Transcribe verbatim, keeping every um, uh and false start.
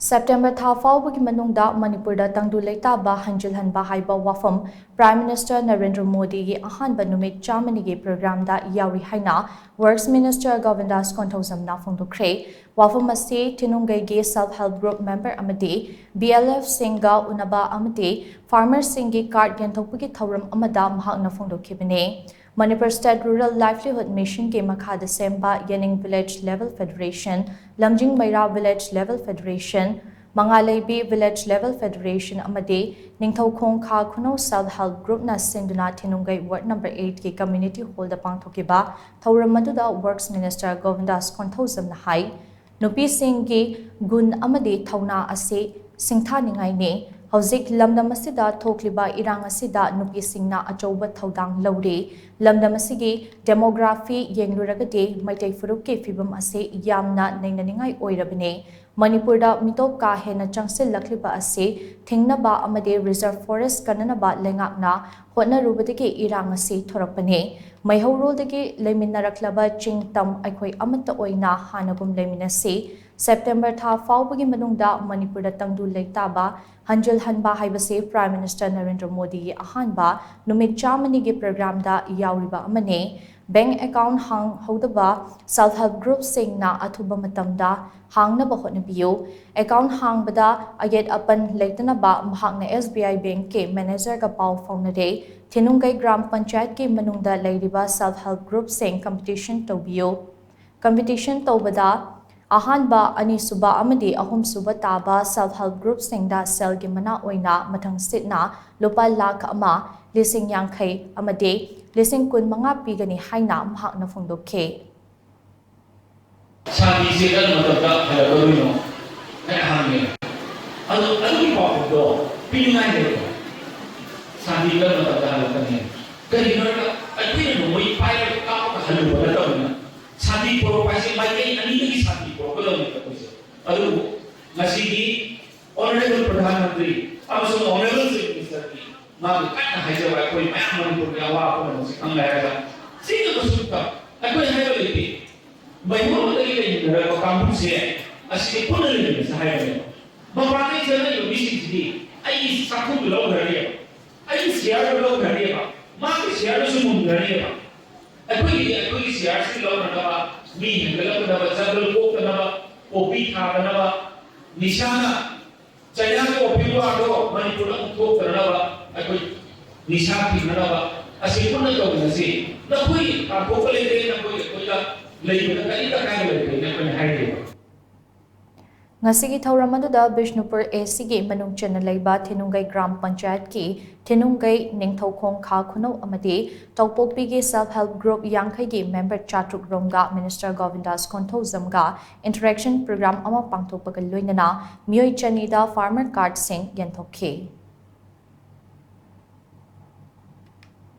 September ꯊꯥ ꯐꯥꯎꯕꯒꯤ ꯃꯅꯨꯡꯗ ꯃꯅꯤꯄꯨꯔꯗ ꯇꯪꯗꯨ ꯂꯩꯇꯥꯕ ꯍꯟꯖꯤꯜꯍꯟꯕ ꯍꯥꯏꯕ ꯋꯥꯐꯝ Prime Minister ꯅꯔꯦꯟꯗ꯭ꯔ ꯃꯣꯗꯤꯒꯤ ꯑꯍꯥꯟꯕ ꯅꯨꯃꯤꯠ ꯆꯥꯝꯃꯅꯤꯒꯤ ꯄ꯭ꯔꯣꯒ꯭ꯔꯥꯝꯗ ꯌꯥꯎꯔꯤ ꯍꯥꯏꯅ Works Minister ꯒꯣꯕꯤꯟꯗꯥꯁ ꯀꯣꯟꯊꯧꯖꯝꯅ ꯐꯣꯡꯗꯣꯛꯈ꯭ꯔꯦ꯫ ꯋꯥꯐꯝ ꯑꯁꯤ ꯊꯤꯅꯨꯡꯒꯩꯒꯤ Self Help Group member ꯑꯃꯗꯤ B L F ꯁꯤꯡꯒ ꯎꯅꯕ ꯑꯃꯗꯤ farmer ꯁꯤꯡꯒꯤ card ꯌꯦꯟꯊꯣꯛꯄꯒꯤ ꯊꯧꯔꯝ ꯑꯃꯗ ꯃꯍꯥꯛꯅ ꯐꯣꯡꯗꯣꯛꯈꯤꯕꯅꯤ꯫ Manipur State Rural Livelihood Mission ꯒꯤ ꯃꯈꯥꯗ ꯁꯦꯝꯕ ꯌꯦꯅꯤꯡ Village Level Federation, ꯂꯝꯖꯤꯡ ꯃꯩꯔꯥ Village Level Federation, ꯃꯉꯥꯂꯩꯕꯤ Village Level Federation ꯑꯃꯗꯤ ꯅꯤꯡꯊꯧꯈꯣꯡ ꯈꯥ ꯈꯨꯅꯧ Self Help Group ꯅ ꯁꯤꯟꯗꯨꯅ ꯊꯤꯅꯨꯡꯒꯩ Ward number eight ꯀꯤ community hall ꯗ ꯄꯥꯡꯊꯣꯛꯈꯤꯕ ꯊꯧꯔꯝ ꯑꯗꯨꯗ Works Minister ꯒꯣꯕꯤꯟꯗꯥꯁ ꯀꯣꯟꯊꯧꯖꯝꯅ ꯍꯥꯏ, ꯅꯨꯄꯤꯁꯤꯡꯒꯤ ꯒꯨꯟ ꯑꯃꯗꯤ ꯊꯧꯅꯥ ꯑꯁꯤ ꯁꯤꯡꯊꯥꯅꯤꯡꯉꯥꯏꯅꯤ꯫ ꯍꯧꯖꯤꯛ ꯂꯝꯗꯝ ꯑꯁꯤꯗ ꯊꯣꯛꯂꯤꯕ ꯏꯔꯥꯡ ꯑꯁꯤꯗ ꯅꯨꯄꯤꯁꯤꯡꯅ ꯑꯆꯧꯕ ꯊꯧꯗꯥꯡ ꯂꯧꯔꯤ꯫ ꯂꯝꯗꯝ ꯑꯁꯤꯒꯤ demography ꯌꯦꯡꯂꯨꯔꯒꯗꯤ ꯃꯩꯇꯩ ꯐꯨꯔꯨꯞꯀꯤ ꯐꯤꯕꯝ ꯑꯁꯤ ꯌꯥꯝꯅ ꯅꯩꯅꯅꯤꯡꯉꯥꯏ ꯑꯣꯏꯔꯕꯅꯤ꯫ ꯃꯅꯤꯄꯨꯔꯗ ꯃꯤꯇꯣꯞ ꯀꯥ ꯍꯦꯟꯅ ꯆꯪꯁꯤꯜꯂꯛꯂꯤꯕ ꯑꯁꯤ ꯊꯤꯡꯅꯕ ꯑꯃꯗꯤ reserve forest ꯀꯟꯅꯅꯕ ꯂꯩꯉꯥꯛꯅ ꯍꯣꯠꯅꯔꯨꯕꯗꯒꯤ ꯏꯔꯥꯡ ꯑꯁꯤ ꯊꯣꯔꯛꯄꯅꯤ꯫ ꯃꯩꯍꯧꯔꯣꯜꯗꯒꯤ ꯂꯩꯃꯤꯟꯅꯔꯛꯂꯕ ꯆꯤꯡ ꯇꯝ ꯑꯩꯈꯣꯏ ꯑꯃꯠꯇ ꯑꯣꯏꯅ ꯍꯥꯟꯅꯒꯨꯝ ꯂꯩꯃꯤꯟꯅꯁꯤ꯫ ꯁꯦꯞꯇꯦꯝꯕꯔ ꯊꯥ ꯐꯥꯎꯕꯒꯤ ꯃꯅꯨꯡꯗ ꯃꯅꯤꯄꯨꯔꯗ ꯇꯪꯗꯨ ꯂꯩꯇꯥꯕ ꯍꯟꯖꯤꯜꯍꯟꯕ ꯍꯥꯏꯕꯁꯤ Prime Minister ꯅꯔꯦꯟꯗ꯭ꯔ ꯃꯣꯗꯤꯒꯤ ꯑꯍꯥꯟꯕ ꯅꯨꯃꯤꯠ ꯆꯥꯝꯃꯅꯤꯒꯤ ꯄ꯭ꯔꯣꯒ꯭ꯔꯥꯝꯗ ꯌꯥꯎꯔꯤꯕ ꯑꯃꯅꯤ꯫ Bank account ꯍꯥꯡꯍꯧꯗꯕ Self Help Group ꯁꯤꯡꯅ ꯑꯊꯨꯕ ꯃꯇꯝꯗ ꯍꯥꯡꯅꯕ ꯍꯣꯠꯅꯕꯤꯌꯨ꯫ Account ꯍꯥꯡꯕꯗ ꯑꯌꯦꯠ ꯑꯄꯟ ꯂꯩꯇꯅꯕ ꯃꯍꯥꯛꯅ S B I Bank ꯀꯤ manager ꯒ ꯄꯥꯎ ꯐꯥꯎꯅꯔꯦ꯫ ꯊꯤꯅꯨꯡꯒꯩ ꯒ꯭ꯔꯥꯝ ꯄꯟꯆꯥꯌꯠꯀꯤ ꯃꯅꯨꯡꯗ ꯂꯩꯔꯤꯕ Self Help Group ꯁꯤꯡ competition ꯇꯧꯕꯤꯌꯨ꯫ Competition ꯇꯧꯕꯗ ꯑꯍꯥꯟꯕ, ꯑꯅꯤꯁꯨꯕ ꯑꯃꯗꯤ ꯑꯍꯨꯝꯁꯨꯕ ꯇꯥꯕ Self Help Group ꯁꯤꯡꯗ ꯁꯦꯜꯒꯤ ꯃꯅꯥ ꯑꯣꯏꯅ ꯃꯊꯪꯁꯤꯠꯅ ꯂꯨꯄꯥ ꯂꯥꯈ ꯑꯃ, ꯂꯤꯁꯤꯡ ꯌꯥꯡꯈꯩ ꯑꯃꯗꯤ ꯂꯤꯁꯤꯡ ꯀꯨꯟ ꯃꯉꯥ ꯄꯤꯒꯅꯤ ꯍꯥꯏꯅ ꯃꯍꯥꯛꯅ ꯐꯣꯡꯗꯣꯛꯈꯤ꯫ ꯁꯥꯟꯇꯤꯁꯦ ꯀꯔꯝꯕ ꯃꯇꯝꯗ ꯍꯜꯂꯛꯀꯗꯣꯏꯅꯣ? ꯑꯩ ꯍꯪꯉꯦ꯫ ꯑꯗꯨ, ꯑꯗꯨꯒꯤ ꯄꯥꯎꯈꯨꯝꯗꯣ ꯄꯤꯅꯤꯡꯉꯥꯏ ꯂꯩꯇꯦ꯫ ꯁꯥꯟꯇꯤ ꯀꯔꯝꯕ ꯃꯇꯝꯗ ꯍꯜꯂꯛꯀꯅꯤ? ꯀꯔꯤꯒꯤꯅꯣ ꯍꯥꯏꯔꯒ ꯑꯩꯈꯣꯏꯅ ꯅꯣꯡꯃꯩ ꯄꯥꯏꯔꯒ ꯀꯥꯞꯄꯒ ꯍꯜꯂꯨꯕ ꯅꯠꯇꯕꯅꯤꯅ, ꯁꯥꯟꯇꯤ ꯄꯨꯔꯛꯄ ꯍꯥꯏꯁꯦ ꯃꯥꯏꯀꯩ ꯑꯅꯤꯗꯒꯤ ꯁꯥꯟꯇꯤ ꯄꯨꯔꯛꯀꯗꯕꯅꯤ ꯑꯩꯈꯣꯏꯁꯦ꯫ ꯑꯗꯨꯕꯨ ꯉꯁꯤꯗꯤ Honourable Prime Minister ꯑꯃꯁꯨꯡ Honourable Chief Minister ꯒꯤ ꯃꯥꯒꯤ ꯀꯟꯅ ꯍꯥꯏꯖꯕ ꯑꯩꯈꯣꯏ ꯃꯌꯥꯝ ꯃꯅꯤꯄꯨꯔꯒꯤ ꯑꯋꯥ ꯄꯨꯝꯅꯃꯛꯁꯦ ꯈꯪꯂꯦ ꯍꯥꯏꯔꯒ ꯁꯤꯒꯤ ꯃꯁꯨꯡꯗ ꯑꯩꯈꯣꯏ ꯍꯥꯏꯕ ꯂꯩꯇꯦ꯫ ꯃꯩꯍꯧꯔꯣꯟꯗꯒꯤ ꯂꯩꯃꯤꯟꯅꯔꯛꯄ ꯀꯥꯡꯕꯨꯁꯦ ꯑꯁꯤꯗꯤ ꯄꯨꯟꯅ ꯂꯩꯃꯤꯟꯅꯁꯦ ꯍꯥꯏꯕꯅꯦꯕ꯫ ꯃꯄꯥꯟꯗꯒꯤ ꯆꯪꯂꯛꯏꯕ ꯃꯤꯁꯤꯡꯁꯤꯗꯤ ꯑꯩꯒꯤ ꯆꯥꯛꯈꯨꯝꯗꯨ ꯂꯧꯈ꯭ꯔꯅꯦꯕ, ꯑꯩꯒꯤ ꯁꯤꯌꯥꯔꯗꯨ ꯂꯧꯈ꯭ꯔꯅꯦꯕ, ꯃꯥꯒꯤ ꯁꯤꯌꯥꯔꯗꯨꯁꯨ ꯃꯨꯟꯈ꯭ꯔꯅꯦꯕ꯫ ꯑꯩꯈꯣꯏꯒꯤꯗꯤ ꯑꯩꯈꯣꯏꯒꯤ ꯁꯤꯌꯥꯔꯁꯤ ꯂꯧꯅꯅꯕ, ꯃꯤ ꯍꯦꯟꯒꯠꯂꯛꯅꯕ, ꯖꯪꯒꯜ ꯀꯣꯛꯇꯅꯕ, ꯄꯣꯄꯤ ꯊꯥꯗꯅꯕ, ꯅꯤꯁꯥꯅ ꯆꯥꯏꯅꯥꯒꯤ ꯑꯣꯄꯤꯌꯝ ꯋꯥꯔꯗꯣ ꯃꯅꯤꯄꯨꯔꯗ ꯑꯃꯨꯛ ꯊꯣꯛꯇꯅꯕ ꯑꯩꯈꯣꯏ ꯅꯤꯁꯥ ꯊꯤꯡꯅꯅꯕ ꯑꯁꯤ ꯄꯨꯟꯅ ꯇꯧꯃꯤꯟꯅꯁꯤ꯫ ꯅꯈꯣꯏ ꯇꯥꯟꯊꯣꯛꯄ ꯂꯩꯇꯦ, ꯅꯈꯣꯏ ꯑꯩꯈꯣꯏꯗ ꯂꯩꯕꯗ ꯀꯔꯤꯝꯇ ꯀꯥꯏꯕ ꯂꯩꯇꯦꯅ ꯑꯩꯈꯣꯏꯅ ꯍꯥꯏꯔꯤꯕ꯫ ꯉꯁꯤꯒꯤ ꯊꯧꯔꯝ ꯑꯗꯨꯗ ꯕꯤꯁꯅꯨꯄꯨꯔ ꯑꯦ ꯁꯤꯒꯤ ꯃꯅꯨꯡ ꯆꯟꯅ ꯂꯩꯕ ꯊꯤꯅꯨꯡꯒꯩ ꯒ꯭ꯔꯥꯝ ꯄꯟꯆꯥꯌꯠꯀꯤ ꯊꯤꯅꯨꯡꯒꯩ, ꯅꯤꯡꯊꯧꯈꯣꯡ ꯈꯥ ꯈꯨꯅꯧ ꯑꯃꯗꯤ ꯇꯧꯄꯣꯛꯄꯤꯒꯤ ꯁꯦꯜꯐ ꯍꯦꯜꯞ ꯒ꯭ꯔꯨꯞ ꯌꯥꯡꯈꯩꯒꯤ ꯃꯦꯝꯕꯔ ꯆꯥꯇ꯭ꯔꯨꯛ ꯔꯣꯝꯒ ꯃꯤꯅꯤꯁꯇꯔ ꯒꯣꯕꯤꯟꯗꯥꯁ ꯀꯣꯟꯊꯧꯖꯝꯒ ꯏꯟꯇꯔꯦꯛꯁꯟ ꯄ꯭ꯔꯣꯒ꯭ꯔꯥꯝ ꯑꯃ ꯄꯥꯡꯊꯣꯛꯄꯒ ꯂꯣꯏꯅꯅ ꯃꯤꯑꯣꯏ ꯆꯅꯤꯗ ꯐꯥꯔꯃꯔ ꯀꯥꯔꯗꯁꯤꯡ ꯌꯦꯟꯊꯣꯛꯈꯤ꯫